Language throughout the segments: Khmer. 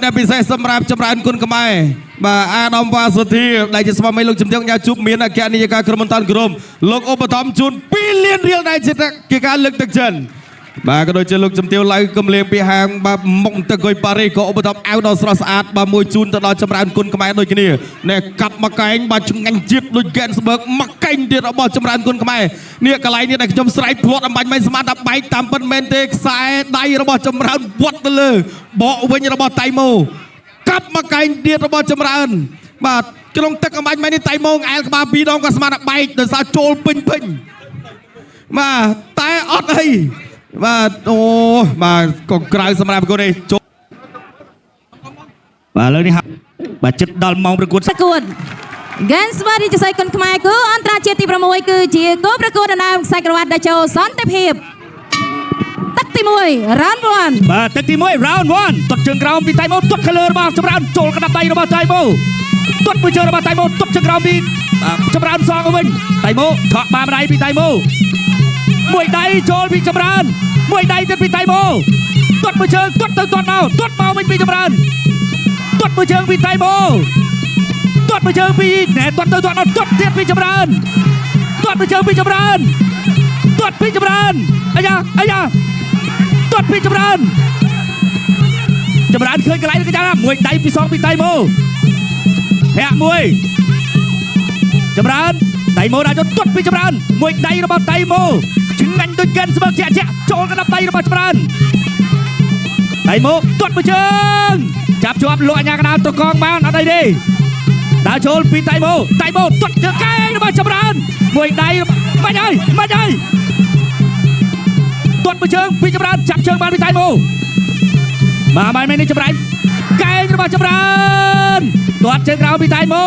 ដែលពិសេសសម្រាប់ចម្រើនគុណខ្មែរបាទអាដាមវ៉ាសុធាដែលជាស្វាមីលោកជំទាវញ៉ាជួបមានអគ្គនាយិកាក្រុមបន្តក្រុមលោកឧបត្ថម្ភជូន2លានរៀលដែលជាការលើកទឹកចិត្តបាទក៏ដូចជាលោកជំទាវឡៅកំលៀងពីហាងបាទមុខទឹកគុយប៉ារីសក៏ឧបត្ថម្ភអាវដ៏ស្រស់ស្អាតបាទមួយជូនទៅដល់ចម្រើនគុណខ្មែរដូចគ្នានេះកាប់មកកែងបាទឆ្ងាញ់ជាតិដូចហ្គេនស្បឺកមកកែងទៀតរបស់ចម្រើនគុណខ្មែរនេះកន្លែងនេះដែលខ្ញុំស្រែកភ្លាត់អំបញ្ញមិនស្មានថាបែកតាមពិតមែនទេខ្សែដៃរបស់ចម្រើនវត្តទៅលើបកវិញរបស់តៃម៉ូកាប់មកកែងទៀតរបស់ចម្រើនបាទក្នុងទឹកអំបញ្ញមែននេះតៃម៉ូអែលក្បាលពីរដងក៏ស្មានថាបែកដោយសារចូលពេញពេញបាទតែអត់អីបាទអូបាទកងក្រៅសម្រាប់គុណនេះចូល បាទឥឡូវនេះហាក់បាទចិត្តដល់ម៉ោងប្រកួត ប្រកួត Ganswer រាជសីគុណខ្មែរគូអន្តរជាតិទី6គឺជាគូប្រកួតដណ្ដើមខ្សែក្រវ៉ាត់តេជោសន្តិភាពទឹកទី1 round 1 បាទទឹកទី1 round 1ទាត់ជើងក្រោមពីតៃម៉ូទាត់ខាងលើរបស់ចម្រើនចូលកណ្ដាប់ដៃរបស់តៃម៉ូទាត់មួយជើងរបស់តៃម៉ូទាត់ជើងក្រោមពីបាទចម្រើនសងទៅវិញតៃម៉ូឆក់បានម្ដាយពីតៃម៉ូមួយដៃចូលពីចម្រើនមួយដៃទៀតពីតៃម៉ូទាត់មួយជើងទាត់ទៅទាត់មកទាត់មកវិញពីចម្រើនទាត់មួយជើងពីតៃម៉ូទាត់មួយជើងពីណែទាត់ទៅទាត់មកទាត់ទៀតពីចម្រើនទាត់មួយជើងពីចម្រើនទាត់ពីចម្រើនអាយ៉ាអាយ៉ាទាត់ពីចម្រើន ចម្រើនឃើញកន្លែងនេះកញ្ញាមួយដៃពីសងពីតៃម៉ូធាក់មួយចម្រើនតៃម៉ូដាក់ចូលទាត់ពីចម្រើនមួយដៃរបស់តៃម៉ូឆ្ងាញ់ដូចកិនស្មើជាក់ជាក់ចូលកណ្ដាប់ដៃរបស់ចម្រើនតៃម៉ូទាត់មួយជើងចាប់ជាប់លោកអញ្ញាកណ្ដាលត្រកងបានអត់អីទេដើរចូលពីតៃម៉ូតៃម៉ូទាត់ជើងកែងរបស់ចម្រើនមួយដៃមិនហើយមិនហើយទាត់មួយជើងពីចម្រើនចាប់ជើងបានពីតៃម៉ូ បាទបាយមែននេះចម្រើនកែងរបស់ចម្រើនទាត់ជើងក្រោមពីតៃម៉ូ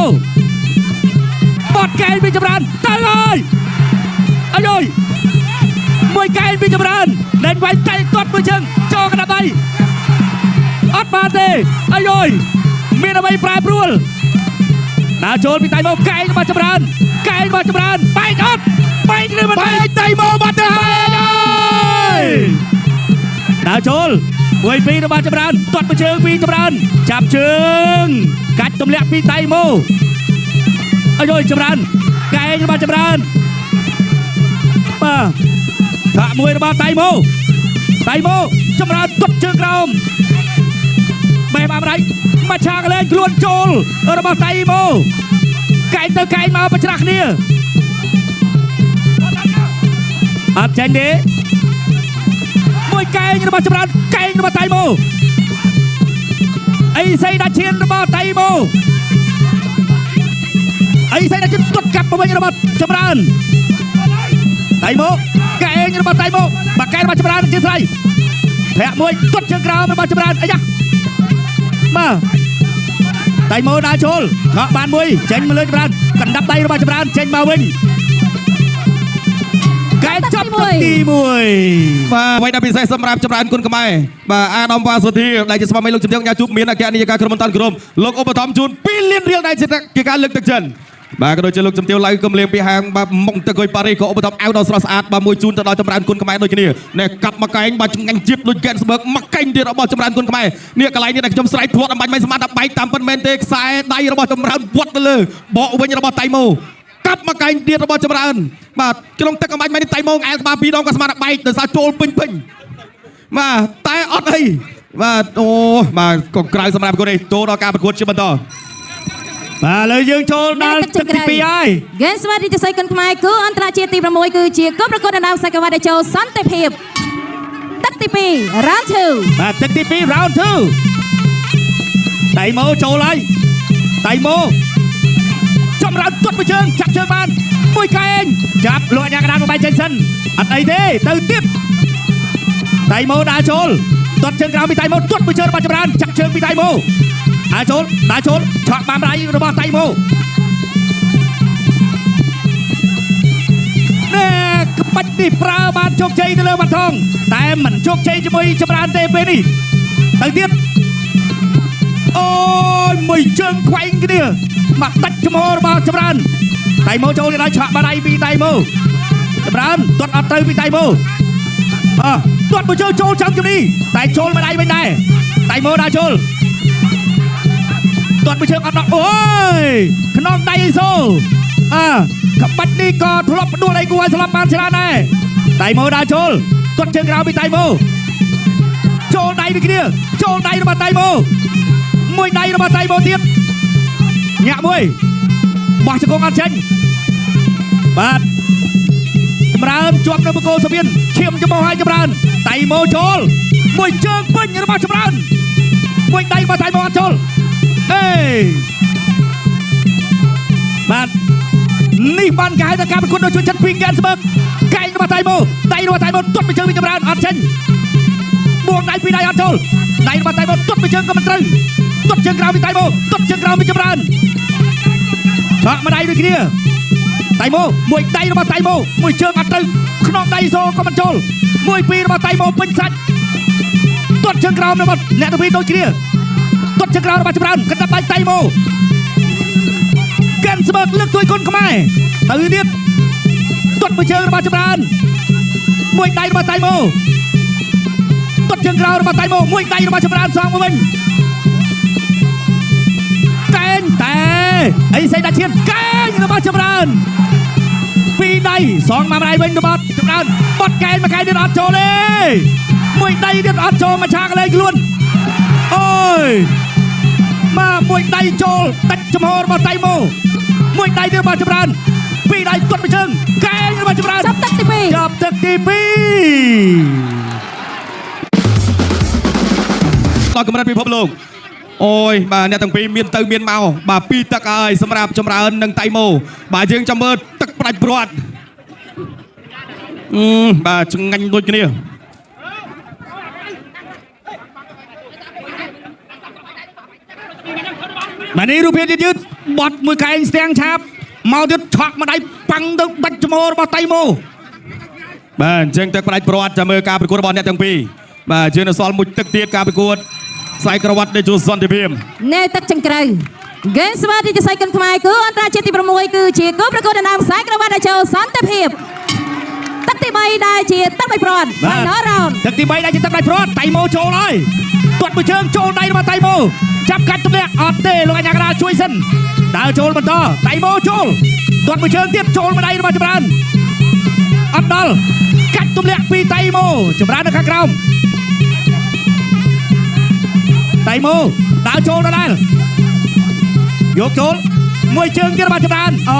បត់កែងពីចម្រើនទៅហើយអាយយមួយកែងពីចម្រើនលែងវាយតៃទាត់មួយជើងចូលកណ្ដាប់ដៃអត់បានទេអាយយមានអ្វីប្រែប្រួលដើរចូលពីតៃម៉ូកែងរបស់ចម្រើនកែងរបស់ចម្រើនបែកអត់បែកឬមិន បែ បែក កតៃម៉ូបាត់ទៅហើយ ហើយដើរចូលមួយពីររបស់ចម្រើនទាត់មួយជើងពីចម្រើនចាប់ជើងកាច់ទម្លាក់ពីតៃម៉ូអាយយចម្រើនកែងរបស់ចម្រើនបាទធាក់មួយរបស់តៃម៉ូតៃម៉ូចម្រើនទាត់ជើងក្រោមបេះបានម្ដាយមកឆាកលែងខ្លួនចូលរបស់តៃម៉ូកែងទៅកែងមកប្រច្រាស់គ្នាអត់ចេញទេ មួយកែងរបស់ចម្រើនកែងរបស់តៃម៉ូអីសីដាឈៀនរបស់តៃម៉ូអីសីដាឈៀនទាត់កាប់មកវិញរបស់ចម្រើនតៃម៉ូកែងរបស់តៃម៉ូបាកែងរបស់ចម្រើនជាស្រ័យធាក់មួយទាត់ជើងក្រោមរបស់ចម្រើនអាយ៉ាបាទតៃម៉ូដើរចូលខកបានមួយចេញមកលើចម្រើនកណ្ដាប់ដៃរបស់ចម្រើនចេញមកវិញកែងចាប់ទឹកទី1 បាទអ្វីដែលពិសេសសម្រាប់ចម្រើនគុណខ្មែរបាទអាដាមវ៉ាសុធាដែលជាស្វាមីលោកជំទាវញ៉ាជួបមានអគ្គនាយិកាក្រុមបន្តក្រុមលោកឧបត្ថម្ភជូន2លានរៀលដែលជាការលើកទឹកចិត្តបាទក៏ដូចជាលោកជំទាវឡៅកំលៀងពីហាងបាទមុខទឹកគុយប៉ារីសក៏ឧបត្ថម្ភអាវដ៏ស្រស់ស្អាតបាទមួយជូនទៅដល់ចម្រើនគុណខ្មែរដូចគ្នានេះកាប់មកកែងបាទឆ្ងាញ់ជាតិដូចហ្គេនស្បឺកមកកែងទៀតរបស់ចម្រើនគុណខ្មែរនេះកន្លែងនេះដែលខ្ញុំស្រែកភ្លាត់អំបញ្ញមិនស្មានថាបែកតាមពិតមែនទេខ្សែដៃរបស់ចម្រើនវត្តទៅលើបកវិញរបស់តៃម៉ូកាប់មកកែងទៀតរបស់ចម្រើនបាទក្នុងទឹកអំបញ្ញមែននេះតៃម៉ូអែលក្បាលពីរដងក៏ស្មានថាបែកដោយសារចូលពេញពេញបាទតែអត់អីបាទអូបាទកងក្រៅសម្រាប់គុណនេះចូលដល់ការប្រកួតជាបន្ត បាទឥឡូវយើងចូលដល់ទឹកទី2ហើយ Ganswer រាជសីគុណខ្មែរគូអន្តរជាតិទី6គឺជាគូប្រកួតដណ្ដើមខ្សែក្រវ៉ាត់តេជោសន្តិភាពទឹកទី2 round 2 បាទទឹកទី2 round 2តៃម៉ូចូលហើយតៃម៉ូចម្រើនទាត់មួយជើងចាប់ជើងបានមួយកែងចាប់លោកអាញាកណ្ដាលមកបែកចេញសិនអត់អីទេទៅទៀតតៃម៉ូដើរចូលទាត់ជើងក្រោមពីតៃម៉ូទាត់មួយជើងរបស់ចម្រើនចាប់ជើងពីតៃម៉ូដើរចូលដើរចូលឆក់បានដៃរបស់តៃម៉ូណែក្បាច់នេះប្រើបានជោគជ័យទៅលើបាត់ថងតែមិនជោគជ័យជាមួយចម្រើនទេពេលនេះទៅទៀតអូយមួយជើងខ្វែងគ្នាមកដាច់ចំហរបស់ចម្រើនតៃម៉ូចូលទៅដល់ឆក់បាត់ដៃពីតៃម៉ូចម្រើនទាត់អត់ត្រូវពីតៃម៉ូអើទាត់មួយជើងចូលចំជំនេះតែចូលមកដៃវិញដែរតៃម៉ូដើរចូល ទាត់មួយជើងអត់ដល់អូយខ្នងដៃអីសូអើក្បាច់នេះក៏ធ្លាប់ផ្ដួលអីគួរឲ្យស្លាប់បានច្រើនដែរតៃម៉ូដើរចូលទាត់ជើងក្រោមពីតៃម៉ូចូលដៃដូចគ្នាចូលដៃរបស់តៃម៉ូមួយដៃរបស់តៃម៉ូទៀតញាក់មួយបោះជង្គង់អត់ចេញបាទចម្រើនជាប់នៅបង្គោលសវៀនឈាមចំហឲ្យចម្រើនតៃម៉ូចូលមួយជើងពេញរបស់ចម្រើនមួយដៃរបស់តៃម៉ូអត់ចូលអេបាទនេះបានគេហៅថាការប្រកួតដ៏ជួយចិត្តពីហ្គេនស្បើកកែងរបស់តៃម៉ូដៃរបស់តៃម៉ូទាត់មួយជើងពីចម្រើនអត់ចេញបួងដៃពីរដៃអត់ចូលដៃរបស់តៃម៉ូទាត់មួយជើងក៏មិនត្រូវទាត់ជើងក្រោមពីតៃម៉ូទាត់ជើងក្រោមពីចម្រើនឆក់មួយដៃដូចគ្នាតៃម៉ូមួយដៃរបស់តៃម៉ូមួយជើងអត់ត្រូវខ្នងដៃសូក៏មិនចូលមួយពីររបស់តៃម៉ូពេញសាច់ទាត់ជើងក្រោមរបស់អ្នកទាំងពីរដូចគ្នាទាត់ជើងក្រោមរបស់ចម្រើនកណ្ដាប់ដៃតៃម៉ូកាន់ស្បើកលើកទួយគុណខ្មែរទៅទៀតទាត់មួយជើងរបស់ចម្រើនមួយដៃរបស់តៃម៉ូទាត់ជើងក្រោមរបស់តៃម៉ូមួយដៃរបស់ចម្រើនសងមកវិញកែងតែអីសៃដាឈៀនកែងរបស់ចម្រើនពីរដៃសងមកម្ដៃវិញរបស់ចម្រើនបត់កែងមួយកែងទៀតអត់ចូលទេមួយដៃទៀតអត់ចូលមកឆាកលេងខ្លួនអូយមកមួយដៃចូលដាច់ចំហរបស់តៃម៉ូមួយដៃទៀតរបស់ចម្រើនពីរដៃទាត់មួយជើងកែងរបស់ចម្រើន ចាប់ទឹកទី2 ចាប់ទឹកទី2 ដល់កម្រិតពិភពលោកអូយបាទអ្នកទាំងពីរមានទៅមានមកបាទពីរទឹកហើយសម្រាប់ចម្រើននិងតៃម៉ូបាទយើងចាំមើលទឹកផ្ដាច់ព្រាត់បាទឆ្ងាញ់ដូចគ្នា បាទនេះរូបភាពយឺតៗបត់មួយកែងស្ទាំងឆាបមកទៀតឆក់មួយដៃប៉ាំងទៅដាច់ចំហរបស់តៃម៉ូ បាទអញ្ចឹងទឹកផ្ដាច់ព្រាត់ចាំមើលការប្រកួតរបស់អ្នកទាំងពីរបាទយើងនៅសល់មួយទឹកទៀតការប្រកួតខ្សែក្រវ៉ាត់នៃជួសន្តិភាព នៅទឹកចង្ក្រៅហ្គេមស្វាទីជាសៃគុណខ្មែរគឺអន្តរជាតិទី6គឺជាគូប្រកួតដណ្ដើមខ្សែក្រវ៉ាត់ដែលចូលសន្តិភាពទឹកទី3ដែលជាទឹកបីព្រាត់ Final round ទឹកទី3ដែលជាទឹកដៃព្រាត់តៃម៉ូចូលហើយទាត់មួយជើងចូលដៃរបស់តៃម៉ូចាប់កាច់ទម្លាក់អត់ទេលោកអញ្ញាកដាលជួយសិនដើរចូលបន្តតៃម៉ូចូលទាត់មួយជើងទៀតចូលមួយដៃរបស់ចម្រើនអត់ដល់កាច់ទម្លាក់ពីតៃម៉ូចម្រើននៅខាងក្រោមតៃម៉ូដើរចូលដដែលយកចូលមួយជើងទៀតរបស់ចម្រើនអូ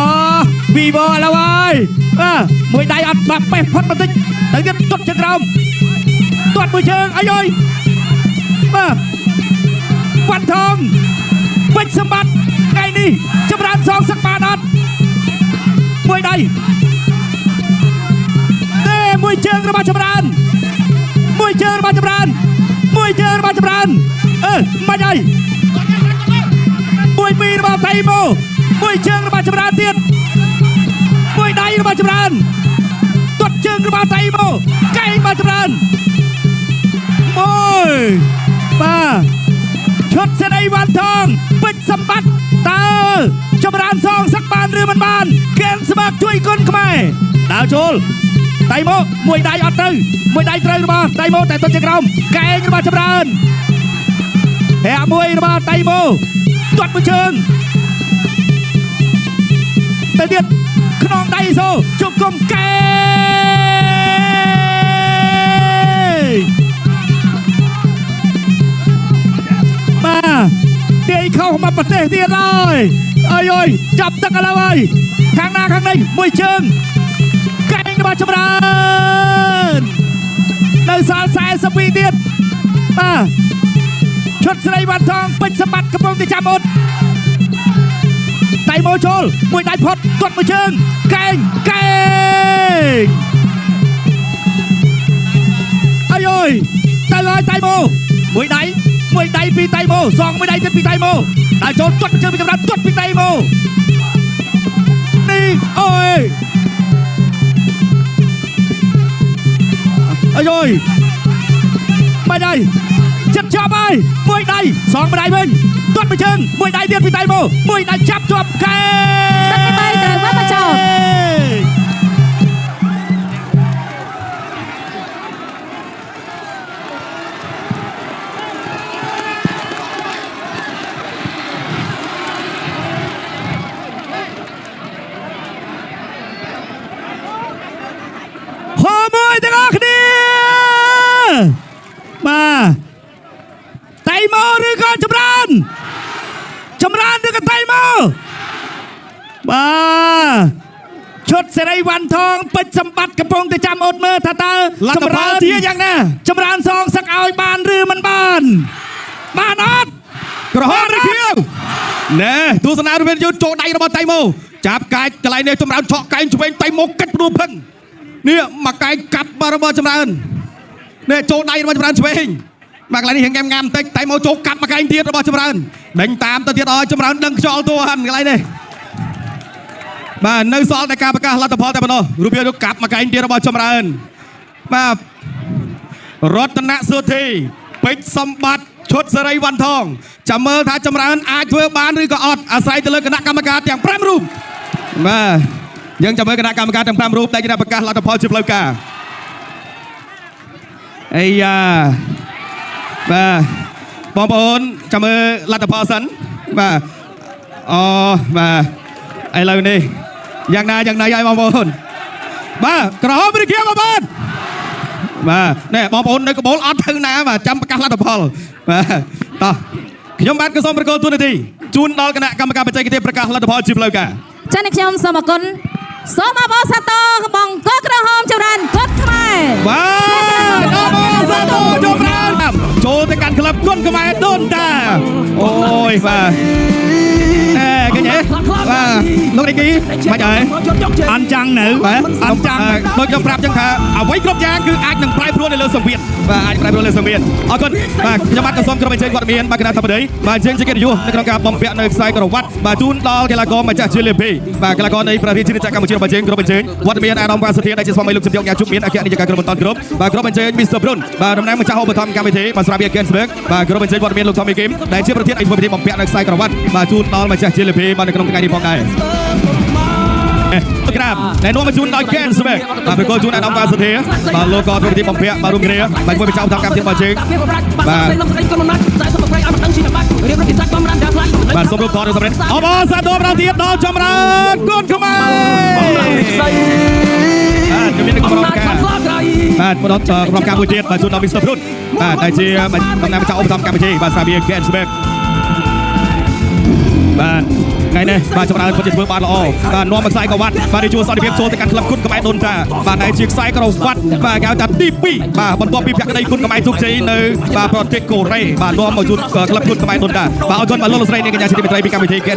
វីវឥឡូវហើយបាទមួយដៃអត់បាក់បេះផុតបន្តិចទៅទៀតទាត់ជើងក្រោមទាត់មួយជើងអាយយបាទវ៉ាន់ថងពេជ្រសម្បត្តិថ្ងៃនេះចម្រើនសងសឹកបានអត់មួយដៃទេមួយជើងរបស់ចម្រើនមួយជើងរបស់ចម្រើនមួយជើងរបស់ចម្រើនអឺមិនអីមួយពីររបស់តៃម៉ូមួយជើងរបស់ចម្រើនទៀតមួយដៃរបស់ចម្រើនទាត់ជើងរបស់តៃម៉ូកែងរបស់ចម្រើនមួយបាទឈុតសេរីវ៉ាន់ថងពេជ្រសម្បត្តិតើចម្រើនសងសឹកបានឬមិនបានគៀនស្មាក់ជួយគុណខ្មែរដើរចូលតៃម៉ូមួយដៃអត់ត្រូវមួយដៃត្រូវរបស់តៃម៉ូតែទាត់ជើងក្រោមកែងរបស់ចម្រើនហាក់មួយរបស់តៃម៉ូទាត់មួយជើងទៅទៀតខ្នងដៃសូជង្គង់កែងបាទទាយខុសមកប្រទេសទៀតហើយអើយអើយចាប់ទឹកឥឡូវហើយខាងណាខាងនេះមួយជើងកែងរបស់ចម្រើននៅសល់42ទៀតបាទឈុតស្រីវ៉ាន់ថងពេជ្រសម្បត្តិកំពុងតែចាំអត់តៃម៉ូចូលមួយដៃផុតទាត់មួយជើងកែងកែងអាយអើយទៅហើយតៃម៉ូមួយដៃមួយដៃពីតៃម៉ូសងមួយដៃទៀតពីតៃម៉ូដើរចូលទាត់មួយជើងពីចម្រើនទាត់ពីតៃម៉ូនេះអូយអាយអើយមិនហើយចិត្តជាប់ហើយមួយដៃសងមួយដៃវិញទាត់មួយជើងមួយដៃទៀតពីតៃម៉ូមួយដៃចាប់ជាប់កែ ទឹកទី3ត្រូវបានបញ្ចប់ បាទឈុតសេរីវ៉ាន់ថងពេជ្រសម្បត្តិកំពុងតែចាំអត់មើលថាតើ លទ្ធផលជាយ៉ាងណា ចម្រើនសងសឹកឲ្យបានឬមិនបាន បានអត់ ក្រហមឬខៀវណែទស្សនាវិទ្យុចូលដៃរបស់តៃម៉ូចាប់កាច់កន្លែងនេះចម្រើនឆក់កែងឆ្វេងតៃម៉ូកិច្ចព្រួផឹងនេះមកកែងកាប់បាទរបស់ចម្រើននេះចូលដៃរបស់ចម្រើនឆ្វេងបាទកន្លែងនេះរៀងងែមងាំបន្តិចតៃម៉ូចូលកាប់មកកែងទៀតរបស់ចម្រើនដេញតាមទៅទៀតឲ្យចម្រើនដឹងខ្យល់តួហាន់កន្លែងនេះបាទនៅសល់តែការប្រកាសលទ្ធផលតែប៉ុណ្ណោះរូបភាពកាប់មកកែងទៀតរបស់ចម្រើនបាទ រតនសុធីពេជ្រសម្បត្តិឈុតសេរីវ៉ាន់ថងចាំមើលថាចម្រើនអាចធ្វើបានឬក៏អត់អាស្រ័យទៅលើគណៈកម្មការទាំង5រូបបាទយើងចាំមើលគណៈកម្មការទាំង5រូបដែលជាអ្នកប្រកាសលទ្ធផលជាផ្លូវការអីយ៉ាបាទបងប្អូនចាំមើលលទ្ធផលសិនបាទអូបាទឥឡូវនេះយ៉ាងណាយ៉ាងណីហើយបងប្អូនបាទក្រហមរីខៀវបងប្អូន បាទណែបងប្អូននៅកបូលអត់ទៅណាបាទចាំប្រកាសលទ្ធផលបាទតោះខ្ញុំបាទក៏សូមប្រកល់ទូនាទីជូនដល់គណៈកម្មការបច្ចេកទេសប្រកាសលទ្ធផលជាផ្លូវការ ចា៎អ្នកខ្ញុំសូមអរគុណសូមអបអរសាទរបង្គោលក្រហមចម្រើនគុតខ្មែរ បាទអបអរសាទរចម្រើនចូលទៅកាន់ក្លឹបគុនខ្មែរដូនតាអូយបាទអេឃើញទេបាទលោកនេះគីមិនអើយ អន់ចាំងនៅ បាទ អន់ចាំង ដូចខ្ញុំប្រាប់ចឹងថាអ្វីគ្រប់យ៉ាងគឺអាចនឹងប្រែប្រួលនៅលើសង្វៀនបាទអាចប្រែប្រួលលើសង្វៀនអរគុណបាទខ្ញុំបាទក៏សូមក្រុមអញ្ជើញវត្តមានបាទគណៈធិបតីបាទអញ្ជើញជាកិត្តិយសនៅក្នុងការបំពាក់នៅខ្សែក្រវ៉ាត់បាទជូនដល់កីឡាករម្ចាស់ជ័យលាភីបាទកីឡាករនៃព្រះរាជាណាចក្រកម្ពុជារបស់យើងក្រុមអញ្ជើញវត្តមានអាដាមវ៉ាសុធាដែលជាស្វាមីលោកជំទាវញ៉ាជុំមានអគ្គនាយកក្រុមបន្តគ្រប់បាទក្រុមអញ្ជើញ Mr. Brun បាទតំណាងម្ចាស់ឧបត្ថម្ភកម្មវិធីបាទស្រាបៀ Gensberg បាទក្រុមអញ្ជើញវត្តមានលោក Tommy Kim ដែលជាប្រធានឯកពិធីបំពាក់នៅខ្សែក្រវ៉ាត់បាទជូនដល់ម្ចាស់ជ័យលាភីបាទនៅក្នុងថ្ងៃនេះផងដែរ ក្រាមដែលនាំមកជូនដោយ Gensberg បាទប្រកល់ជូនអាដាមវ៉ាសុធាបាទលោកក៏ធ្វើពិធីបំពាក់បាទរួមគ្នាបាទមួយបញ្ចប់កម្មវិធីរបស់យើងបាទសូមរូបថតសម្រាប់អបអរសាទរម្ដងទៀតដល់ចម្រើនគុនខ្មែរបាទជំរាបក្រុមការបាទបន្តក្រុមការមួយទៀតបាទជូនដល់ Mr. Brun បាទដែលជាតំណាងម្ចាស់ឧបត្ថម្ភកម្មវិធីបាទសាបៀ Gensberg បាទថ្ងៃនេះបាទចម្រើនពិតជាធ្វើបានល្អបាទនាំមកខ្សែក្រវ៉ាត់បាទនេះជួសន្តិភាពចូលទៅកាន់ក្លឹបគុនខ្មែរដូនតាបាទដែលជាខ្សែក្រវ៉ាត់បាទគេហៅថាទី2បាទបន្ទាប់ពីភក្តីគុនខ្មែរជោគជ័យនៅបាទប្រទេសកូរ៉េបាទនាំមកជូនក្លឹបគុនខ្មែរដូនតាបាទអរគុណបាទលោកលោកស្រីនាងកញ្ញាជាទីមេត្រីពីកម្មវិធី